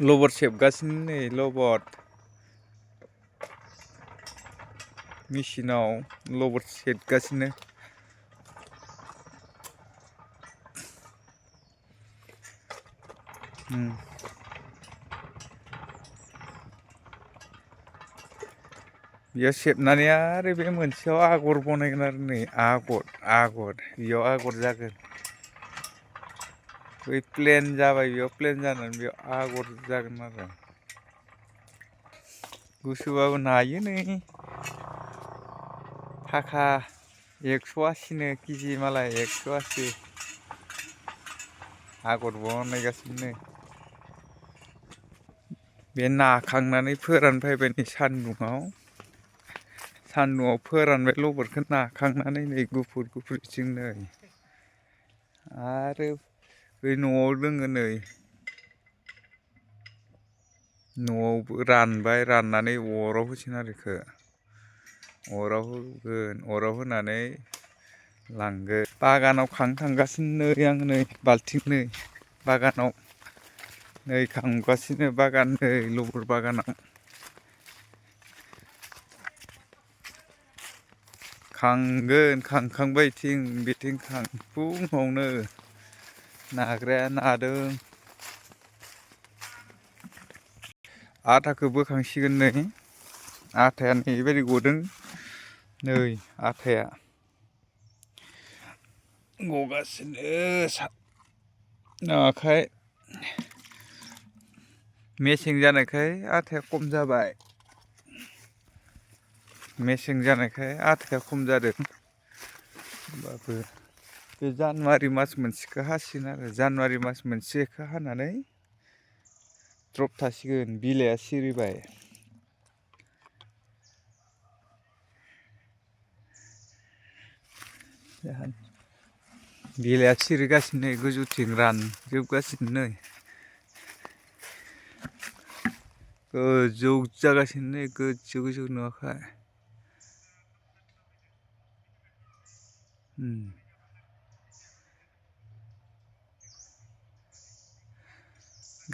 लबर सेबगासिनो नै लबर मेचिनाव लबर सेबगासिनो बेयाव सेबनानै आरो बे मोनसेयाव आगर बनायगोन आरो नै आगर बेयाव आगर जागोन बै प्लेन जाबाय बेयाव प्लेन जानानै बेयाव आगर जागोन आरो गुसुबाबो नायो नै थाखा 180नो केजि मालाय 180 आगर बनायगासिनो बे नाखांनानै फोरानफैबाय नै सान्दुङाव फोरानबाय लबरखौ नाखांनानै नै गुफुर गुफुरथिं नै आरो बै न'आव दोङो नै न'आवबो रानबाय राननानै अराव होसिगोन आरो बेखौ अराव होनानै लांगोन बागानाव खांनो थांगासिनो आं नै बाल्थिंनै बागानाव नै खांगासिनो बागान नै लबर बागानाव खांगोन खांखांबाय बिथिं फुङावनो नाग्राया नादों आटाखौ बोखांसिगोन नै आटाया नै बेबायदि गदों नै आटाया गगासिनो आखाय मेसें जानायखाय आटाया खम जाबाय मेसें जानायखाय आटाया खम जादों होमबाबो बे जानुवारि मास मोनसेखौ हासिगोन आरो जानुवारि मास मोनसेखौ हानानै द्रप थासिगोन बिलाइया सिरिबाय बिलाइया सिरिगासिनो गोजौथिं रानजोबगासिनो नै गोजौ जागासिनो नै गोजौ नुवाखै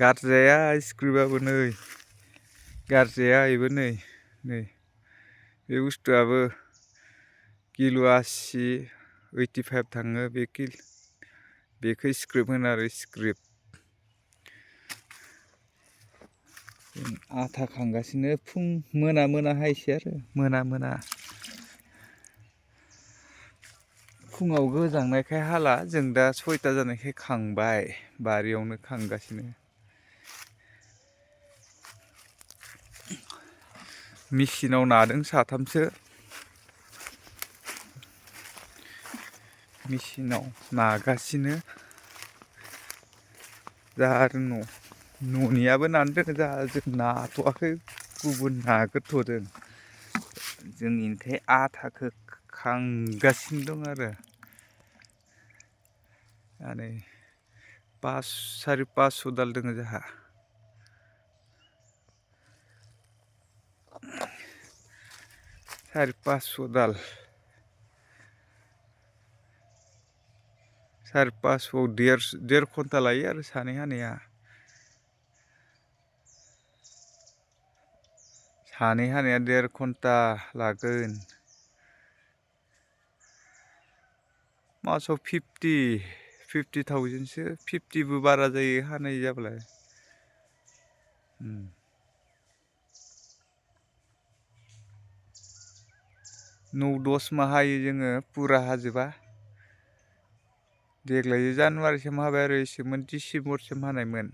गारजाया स्क्रिप्टआबो नै गारजाया बेबो नै बे बुस्थुआबो किल' 85 थाङो बेखौ स्क्रिप्ट होनो आरो स्क्रिप्ट आटा खांगासिनो मोना हायसै आरो मोना फुङाव गोजांनायखाय हाला जों दा 6ता जानायखाय खांबाय बारियावनो खांगासिनो मेचिनाव नादों साथामसो मेचिनाव नागासिनो जाहा आरो न'नियाबो नादों जाहा जों नाथ'वाखै गुबुन नाग्रोथ'दों जों ओमफ्राय आटाखौ खांगासिनो दं आरो नै 500 दाल दङ जोंहा 500 दाल 500 देर घन्टा लायो आरो सानै हानाया देर घन्टा लागोन मासाव 50,000सो 50बो बारा जायो हानाय जाब्ला 9-10 माह हायो जोङो फुरा हाजोबा देग्लाय जानुवारिसिम हाबाय आरो एसेमोन डिसेम्बरसिम हानायमोन